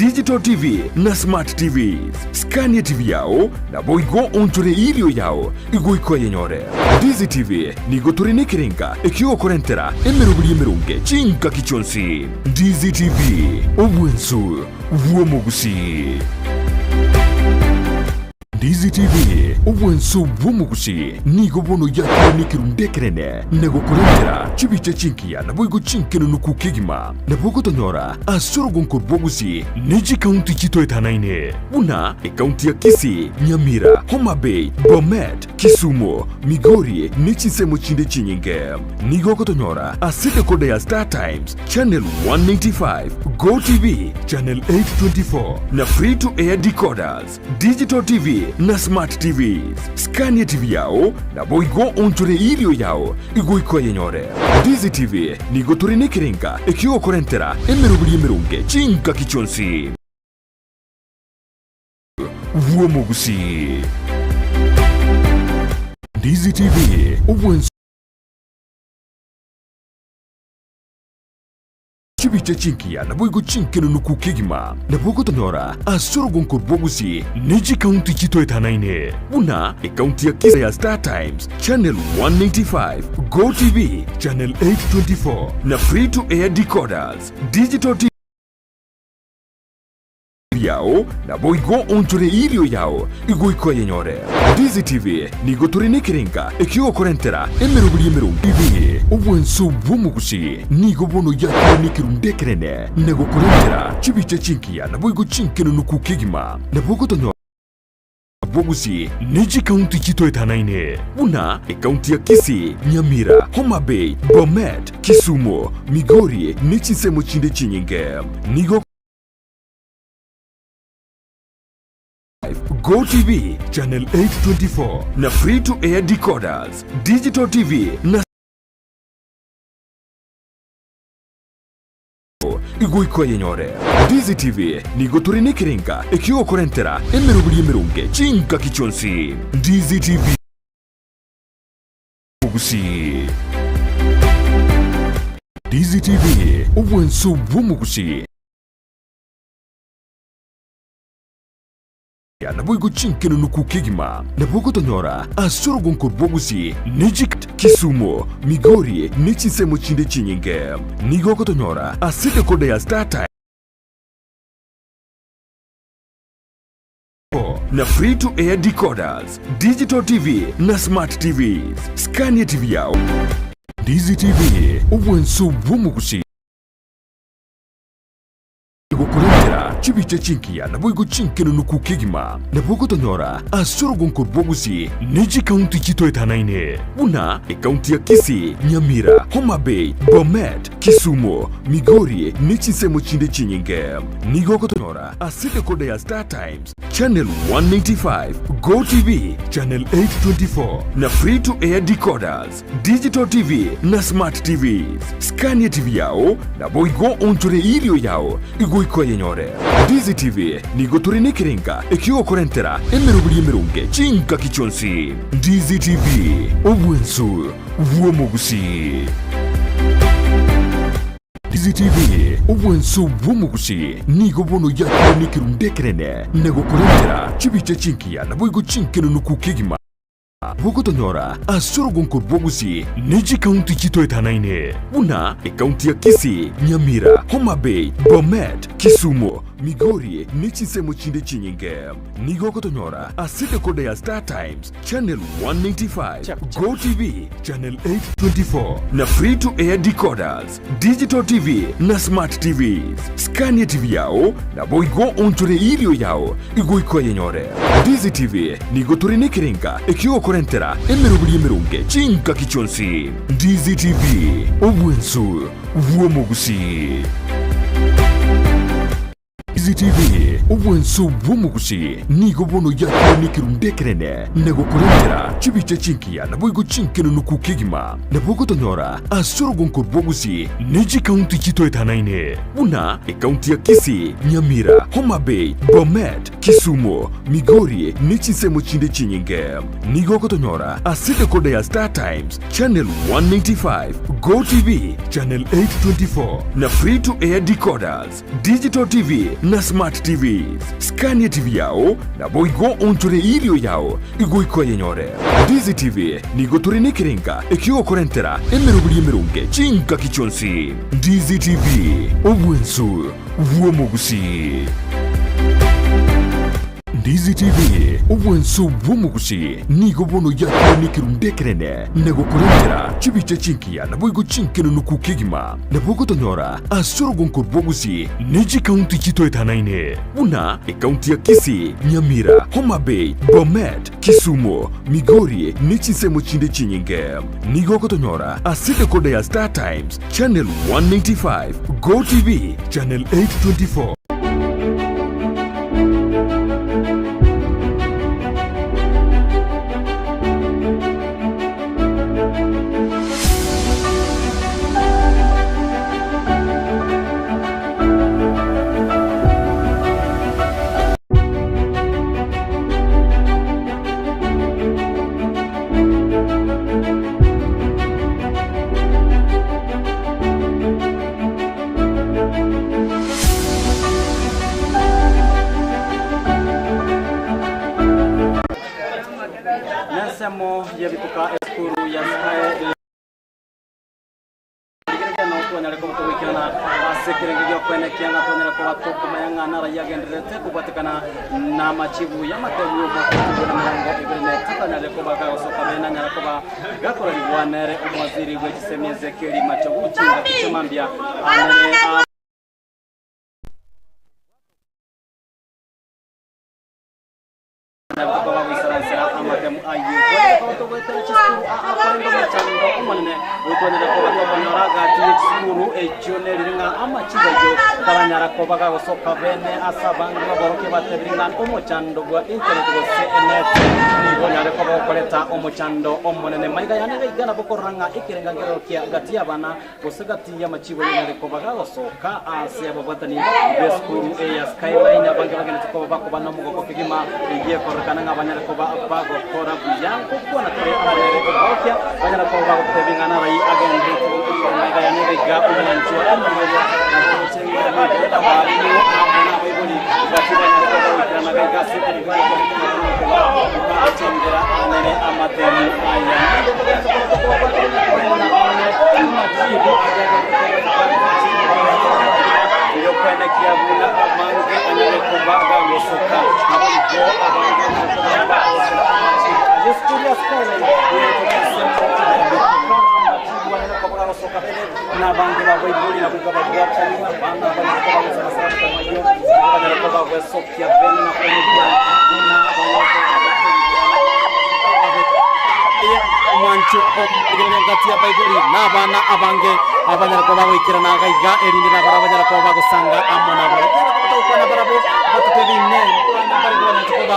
Digital TV na Smart TVs. Scan etibi yao, naboigo onchore erio yao igoika oyenyore. Ndizi TV nigo tore nekerenga ekiogokorentera emeroberi emeronge chingaki chionsi. Ndizi TV, obwensu bw'omogusii. Ndizi TV, obwanso bw'omogusii, nigo bono yakire nekerundu ekenene na gokorentera chibicha chingiya naboigo chinkenenuku kegima. Nabo ogotonyora ase orogonko rwa Gusii ne chikaunti chitoetanaine buna ekaunti ya Kisii, Nyamira, Homa Bay, Bomet, Kisumu, Migori ne chinsemo chinde chinyinge. Nigo ogotonyora ase decoder ya Star Times, Channel 195, Go TV, Channel 824 na Free to Air decoders. Digital TV na Smart TVs. Scan TV yao naboigo onchore erio yao igoika oyenyore. Ndizi TV nigo tore nekerenga ekiogokorentera emeroberi emeronge chingaki chionsi. Bw'omogusii. Ndizi TV, obwansu Chibicha chingiya naboigo chinkenenuku kegima nabo ogotonyora ase orogonko rwa Gusii ne chikaunti chitoetanaine buna ekaunti ya Kisii ya Star Times, Channel 195, Go TV, Channel 824 na Free to Air decoders, Digital TV yao naboigo onchore erio yao igoika oyenyore. Ndizi TV nigo tore nekerenga ekiogokorentera emeroberi emerongo TV, obwanso bw'omogusii nigo bono yakire nekerundu ekenene na gokorentera chibicha chingiya naboigo chinkenenuku kegima nabo ogotonyora bw'Ogusii ne chikaunti chitoetanaine buna ekaunti ya Kisii, Nyamira, Homa Bay, Bomet, Kisumu, Migori ne chinsemo chinde chinyinge. Nigo Go TV, Channel 824 na free to air decoders, Digital TV na igoika oyenyore. Ndizi TV nigo tore nekerenga ekiogokorentera emeroberi emeronge chingaki chionsi. Ndizi TV Omogusii. Ndizi TV obwanso bw'omogusii. Naboigo chinkenenuku kegima nabo ogotonyora ase orogonko rwa Gusii ne Kisumu, Migori ne chinsemo chinde chinyinge. Nigo ogotonyora ase decoder ya Star Times na free to air decoders, digital TV na smart TVs. Scan TV yao. Ndizi TV, obwanso bw'omogusii. Gokorentera chibicha chingiya naboigo chinkenenuku kegima nabo ogotonyora ase orogonko rwa Gusii ne chikaunti chitoetanaine buna ekaunti ya Kisii, Nyamira, Homa Bay, Bomet, Kisumu, Migori ne chinsemo chinde chinyinge. Nigo ogotonyora ase decoder ya Star Times, Channel 195, Go TV, Channel 824 na Free to Air decoders. Digital TV na Smart TVs. Scan TV yao naboigo onchore erio yao igoika oyenyore. Ndizi TV nigo tore nekerenga ekiogokorentera emeroberi emeronge chingaki chionsi. Ndizi TV, obwansu bw'omogusii. Ndizi TV, obwansu bw'omogusii, nigo bono yakire nekerundu ekenene na gokorentera chibicha chingiya naboigo chinkenenuku kegima. Bogotonyora ase orogonko rwa Gusii ne chikaunti chitoetanaine buna ekaunti ya Kisii, Nyamira, Homa Bay, Bomet, Kisumu, Migori ne chinsemo chinde chinyinge. Nigo ogotonyora ase decoder ya Star Times, Channel 195, Go TV, Channel 824 na Free to Air decoders, Digital TV na Smart TVs. Scan TV yao naboigo onchore erio yao igoika oyenyore. Ndizi TV nigo tore nekerenga ekiogokorentera emeroberi emeronge chingaki chionsi. Ndizi TV, obwansu bw'omogusii. Ndizi TV, obwansu bw'omogusii, nigo bono yakire nekerundu ekenene na gokorentera chibicha chingiya naboigo chinkenenuku kegima. Nabo ogotonyora ase orogonko rwa Gusii ne chikaunti chitoetanaine buna ekaunti ya Kisii, Nyamira, Homa Bay, Bomet, Kisumu, Migori ne chinsemo chinde chinyinge. Nigo ogotonyora ase decoder ya Star Times, Channel 195, Go TV, Channel 824 na Free to Air decoders, Digital TV na. na Smart TVs. Skania TV yao, naboigo oonchore erio yao igoika oyenyore. Ndizi TV nigo tore nekerenga ekiogokorentera emeroberi emeronge chingaki chionsi. Ndizi TV, obwensu bw'omogusii. Ndizi TV, obwanso bw'omogusii, nigo bono yakire nekerundu ekenene na gokorentera chibicha chingiya naboigo chinkenenuku kegima. Nabo ogotonyora ase orogonko rw'Ogusii ne chikaunti chitoetanaine buna ekaunti ya Kisii, Nyamira, Homa Bay, Bomet, Kisumu, Migori ne chinsemo chinde chinyinge. Nigo ogotonyora ase decoder ya Star Times, Channel 195, Go TV, Channel 824. Nensemo y'ebituka esukuru ya Sky. Rigereria nao twanyare koba togoikerana ase ekerengo gi'okwenekia ng'a twanyare koba tokomanya ng'a narayio agendererete kobwatekana namachibu y'amatemu y'omwaka wa elfu na emerongo ebere na etato anyare koba gagosoka bene anyare koba gakorarigwa nere omowaziri bwe chisemi Ezekiel Machogu chingaki chia mambia anene a Nabo tokoba goisaransera amatemu ayio. Twanyare koba togoetera chisukuru aa korende omochando omonene otwanyare koba tokonyora gati ye chisukuru echio nerire ng'a amachibo ayio taranyara koba gagosoka bene ase abange baborokia batebire ng'a omochando bwa internet gose enet nigo onyare koba okoreta omochando omonene. Maiga yane iga iga nabo okorora ng'a ekerenga nkerorokia gati y'abana Gose gati y'amachibo yanyare koba gagosoka aase ababwatani b'esukuru eye ya Skyline abange bagenete koba bakoba nomogoko kegima, eyio ekororekana ng'a banyare koba bagokora buya. Ngokwana tore amo nere omoorokia, banyare koba bagototebia ng'a narai agenderete magega yane iga iga omwanchwa omoiroria na omochengera nigo abarimu amo nabaibori gati banyare koba bagoikerana iga iga ase ekerengo gi'okoba bagochengera anene amatemu aya. Nigo togenderete koba tokobabwaterania koreng'ana Erio buna abange anyare koba bagosoka, naboigo abange banyare koba bagosoka amachibo a Yesu koria Skyline goetera ensemo ya amachibo banyare koba bagosoka bene na abange babaibori naboigo ababwatani abana banyare koba bagosarasara amatemo ayio nigo banyare koba bagwesokia bene na koenekia buna banyare koba Omwancho omoigereria gati y'abaibori na abana abange abanyare koba bagoikerana iga iga, erinde nabarabwo banyare koba bagosanga amo nabarabwo. Ekiagera koba togokwana barabwo batotebi inee, abana mbare banyarete koba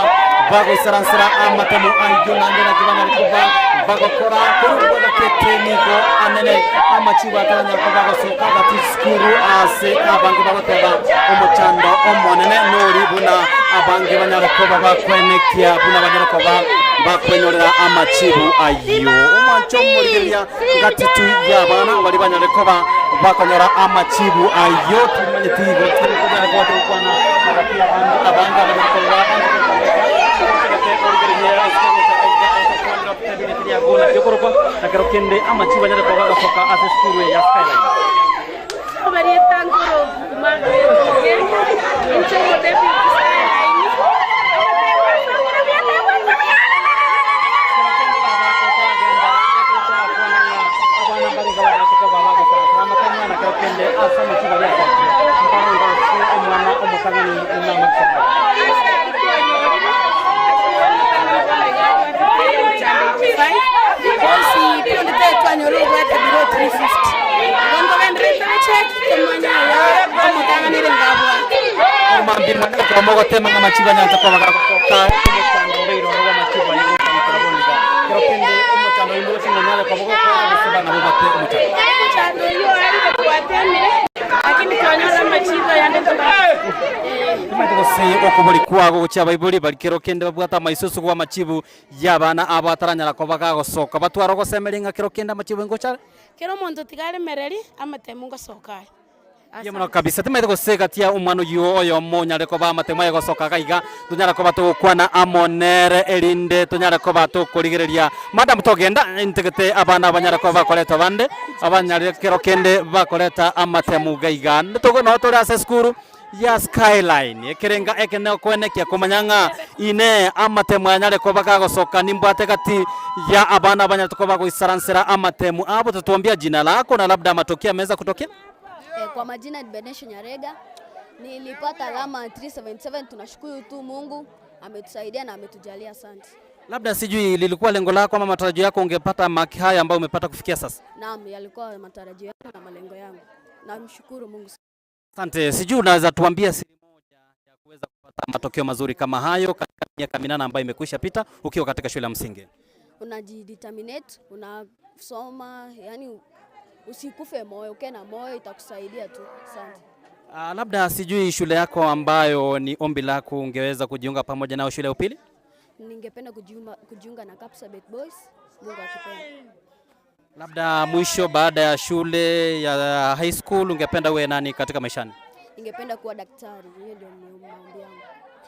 bagoisaransera amatemo ayio, naende naki banyare koba bagokora korwa gakete nigo anene amachibo ataranyare koba agosoka gati chisukuru ase abange bagoteba omochando omonene nori buna abange banyare koba bakwenekia buna banyare koba bakwenyorera amachibu ayio. Omwancho omorigereria gatitu y'abana baria banyare koba bakonyora amachibu ayio timanyeti igo tari konyara koba togokwana gati y'abande abange abanyare koba Ekero kende amachibu anyare koba agosoka ase esukuru eye ya Skyline. Amarieta nkoro kuma Oge, inche omodeputy Skyline. Ase aria twanyorire, Bonsi rende twanyora obwate below 350. Igo ntogendererete gocheki tomanye oyo omotang'anere ngabwate. Omambia mwane ekero mogotema ng'a amachibo anyancha koba gagosoka, omochando obeire oro bw'amachibo aye gocha goikera bono iga. Kero kende omochando oino gochi nonyare koba ogokora gose bana bobwate omochando. Omochando oyio arire twatemire, lakini twanyora amachibo ayande tobwate. Timanyeti gose okobori kwago gochia abaibori bari kero kende babwate amaiso ase amachibu y'abana abo ataranyara koba gagosoka batware ogosemeria ng'a kero kende amachibu ngocha are. Kera omonto tiga aremererie amatemu ngosoka are. Mbuya mono kabisa, timaete gose gati ya omwana oyio oyomo onyare koba amatemo aye gosoka iga iga, tonyare koba togokwana amo nere erinde tonyare koba tokorigereria. Madam togenda, ntagete abana banyare koba bakoreta abande, abanyare kero kende bakoreta amatemo iga iga. Togo noo tore ase esukuru ya Skyline, ekerenga eke nokwenekia komanya ng'a inee amatemo ayanyare koba gagosoka nimbwate gati ya abana banyarete koba goisaransera amatemo abo, tatuambia jina lako na labda matokeo yameweza kutokea. Eh, kwa majina ni Benesho Nyarega. Nilipata alama 377. Tunashukuru tu Mungu ametusaidia na ametujalia, asante. Labda sijui lilikuwa lengo lako ama matarajio yako ungepata maki haya ambayo umepata kufikia sasa? Naam, yalikuwa matarajio yangu na malengo yangu. Namshukuru Mungu. Asante. Sijui unaweza tuambia siri moja ya kuweza kupata matokeo mazuri kama hayo katika miaka minane ambayo imekwisha pita ukiwa katika shule ya msingi? Unajideterminate, unasoma, yani usikufe moyo, uke na moyo itakusaidia tu. Asante. Ah, labda sijui shule yako ambayo ni ombi lako ungeweza kujiunga pamoja nao shule ya upili? Ningependa kujiunga na Kapsabet Boys, Mungu akipenda. Labda mwisho baada ya shule ya high school ungependa uwe nani katika maishani? Ningependa kuwa daktari, hiyo ndio maombi yangu.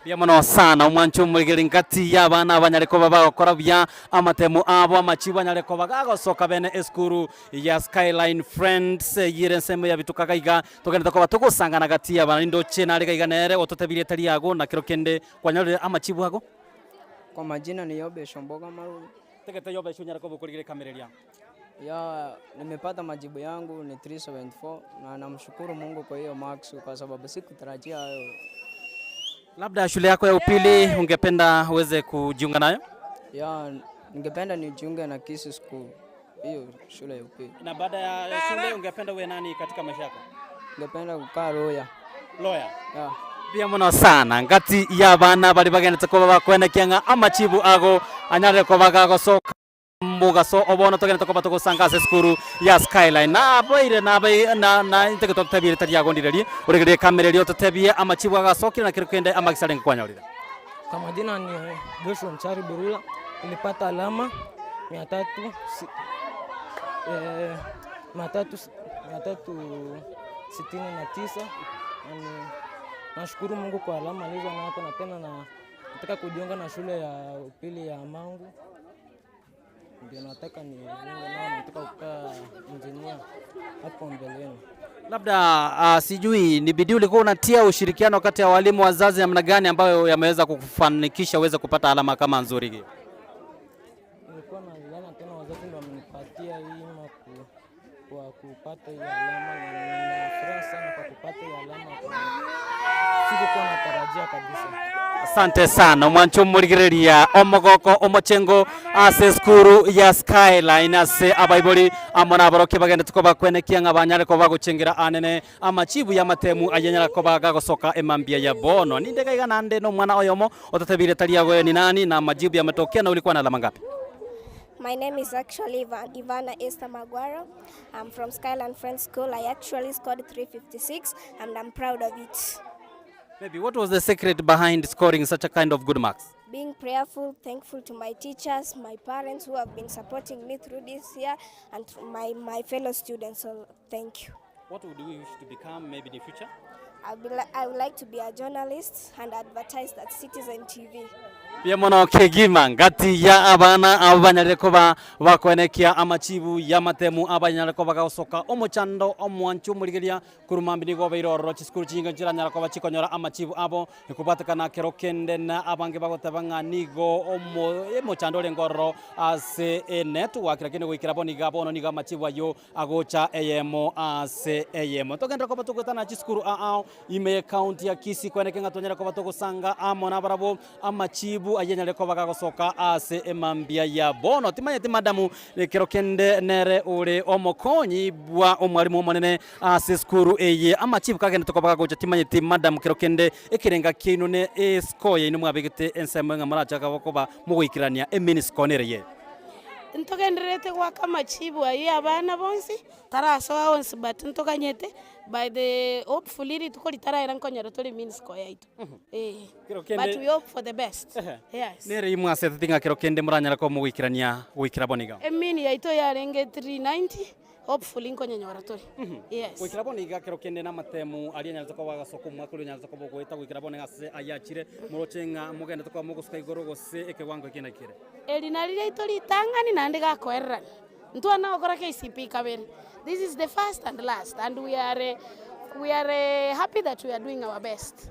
Mbuya mono sana omwancho omorigeri ngati ya abana abanyare koba bagokora buya amatemo abo amachibu anyare koba gagosoka bene esukuru ya Skyline Friends eyire ensemo ya bituka gaiga togenderete koba togosangana gati ya abana nindoche nare gaiga nere ototebirie etari yago na kero kende kwanyorire amachibu ago. Kwa majina ni Yobe Shomboga Maruru. Tegete Yobe onyare koba okorigereria ekamera eria. Ya, nimepata majibu yangu ni 374 na namshukuru Mungu kwa hiyo marks kwa sababu sikutarajia hayo. Labda shule yako ya upili ungependa uweze kujiunga nayo? Ya, ningependa nijiunge na Kisii School, hiyo shule ya upili. Na baada ya shule ungependa uwe nani katika maisha yako? Ningependa kukaa lawyer. Lawyer. Ya. Mbuya mono sana ngati ya abana baria bagenete koba bakwenekia ng'a amachibu ago anyarire koba gagosoka mogaso obono togenete koba togosanga ase esukuru ya Skyline. Naboire nabai na na inteke totebie ritari riagondirerie origererie ekamera eria ototebie amachibu agasokire na kero kende amagisa arenge kwanyorire. Kwa majina ni Joshua Mchari Burula, nilipata alama mia tatu si, eh, mia tatu, 369 na ni- nashukuru Mungu kwa alama alizo napo na tena na nataka kujiunga na shule ya upili ya Mangu, ndio nataka nijiunge nao, nataka kukaa engineer hapo mbeleni. Labda sijui ni bidii ulikuwa unatia ushirikiano kati ya walimu wazazi namna gani ambayo yameweza kukufanikisha uweze kupata alama kama nzuri hii? Nilikuwa nadhani tena wazazi ndio wamenipatia hii ima ku, kwa kupata hii alama na nina furaha sana kwa kupata hii alama kwa sikukuwa natarajia kabisa. Asante sana omwancho omorigereria omogoko omochengo ase esukuru ya Skyline ase abaibori amo na abarokia bagendete koba kwenekia ng'a banyare koba bagochengera anene amachibu y'amatemu ayanyara koba gagosoka emambia ya bono. Ninde gaiga nande na omwana oyomo otatebire tari agoyo ni nani na majibu yametokea na ulikuwa na alama ngapi? My name is actually Ivana Esther Maguaro. I'm from Skyland Friends School. I actually scored 356 and I'm proud of it. Maybe what was the secret behind scoring such a kind of good marks? Being prayerful, thankful to my teachers, my parents who have been supporting me through this year, and my fellow students. So thank you. What would you wish to become maybe in the future? I would like to be a journalist and advertise at Citizen TV. Mbuya mono kegima ngati ya abana abo banyarire koba bakoenekia amachibu y'amatemu abanyare koba gagosoka omochando omwancho omorigeria korwa mambia nigo obeire ororo chisukuru chinyinge nchiranyara koba chikonyora amachibu abo ekobwatekana kero kende na abange bagoteba ng'a nigo omo emochando orenge ororo ase enetwork lakini goikera bono iga bono nigo amachibu ayio agocha eyemo ase eyemo. Togenderere koba togoetana chisukuru ao ime y'ecounty ya Kisii kweneke ng'a twanyare koba togosanga amo nabarabwo amachibu ayio anyare koba gagosoka ase emambia ya bono. Timanyeti madamu ekero kende nere ore omokonyi bwa omwalimu omonene ase esukuru eye. Amachibu kagenderete koba gagocha timanyeti madamu kero kende ekerenga kiaino ne escore yaino mwabegete ensemo ng'a morachake koba mogoikerania emain score nere ye. Ntogendererete goaka amachibu ayio abana bonsi, tarasoa onsi but ntoganyete by the hopefully rituko ritaraera nkonyora tore minisiko yaito eh, Kero kende- but we hope for the best, yes. Nere imwaseteti ng'a kero kende moranyare koba mogoikerania goikera bono iga. Emini yaito yarenge 390. Hopefully nkonyenyora tore. Yes. Goikera bono iga kero kende namatemu aria anyarete koba agasoka omwaka oria onyarete koba ogoeta goikera bono iga ase ayachire, moroche ng'a mogenderete koba mogosuka igoro gose ekewango eke naki kere? Eri nari riaito ritang'ani naende gakoererana. Ntwana gokora KCPE kabere. This is the first and last and we are we are happy that we are doing our best.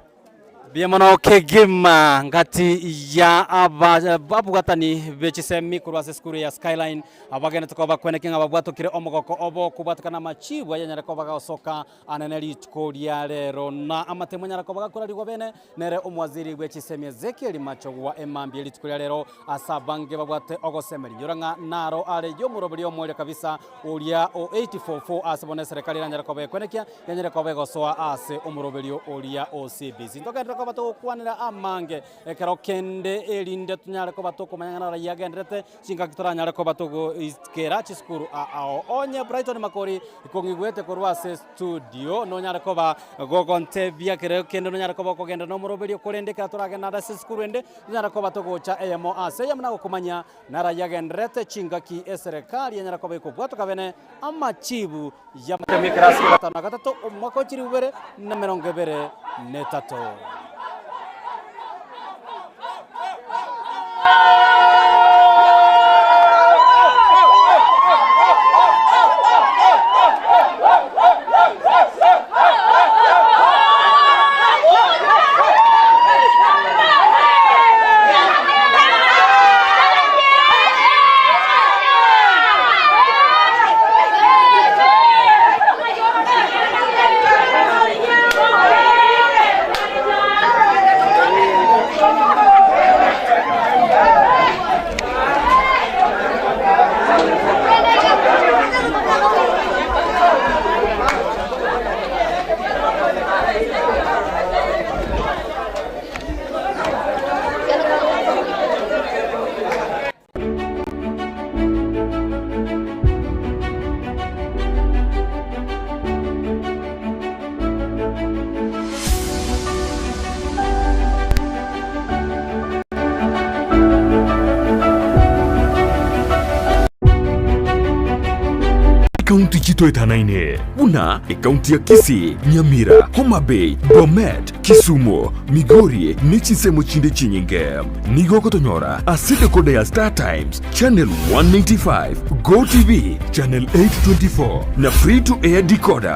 Mbuya mono kegima ngati ya ababwatani be chisemi korwa ase esukuru ya Skyline abagenete koba bakweneki ng'a babwatokire omogoko obo kobwatekana amachibu ayanyare koba gagosoka anene rituko ria rero na amatemo anyare koba gakorarigwa bene nere omwaziri bwe chisemi Ezekiel Machogwa emambia rituko ria rero ase abange babwate ogosemeria inyora ng'a naro are yomoroberi omoerio kabisa oria o 844 ase bono eserekari eranyare koba ekwenekia Yanyare koba egosoa ase omoroberio oria o CBC. Ntogenderere koba togokwanera amange ekero kende erinde tonyare koba tokomanya ng'a naro yagendererete chingaki toranyare koba togoikera chisukuru ao. Onye Brighton Makori kong'igwete korwa ase studio nonyare koba gogontebia kero kende nonyare koba okogenda na omoroberio korende ekero toragende naende ase esukuru ende tonyare koba togocha eyemo ase eyemo nagokomanya naro yagendererete chingaki eserekari yanyare koba ekobwatoka bene amachibu Y'amatemo ekerasi kia gatano na gatato omwaka o chilifu ibere na emerongo ebere na etato. Ekaunti chitoetanaine buna ekaunti ya Kisii, Nyamira, Homa Bay, Bomet, Kisumu, Migori ne chinsemo chinde chinyinge. Nigo okotonyora ase decoder ya Star Times, Channel 195, Go TV, Channel 824 na Free to Air decoder.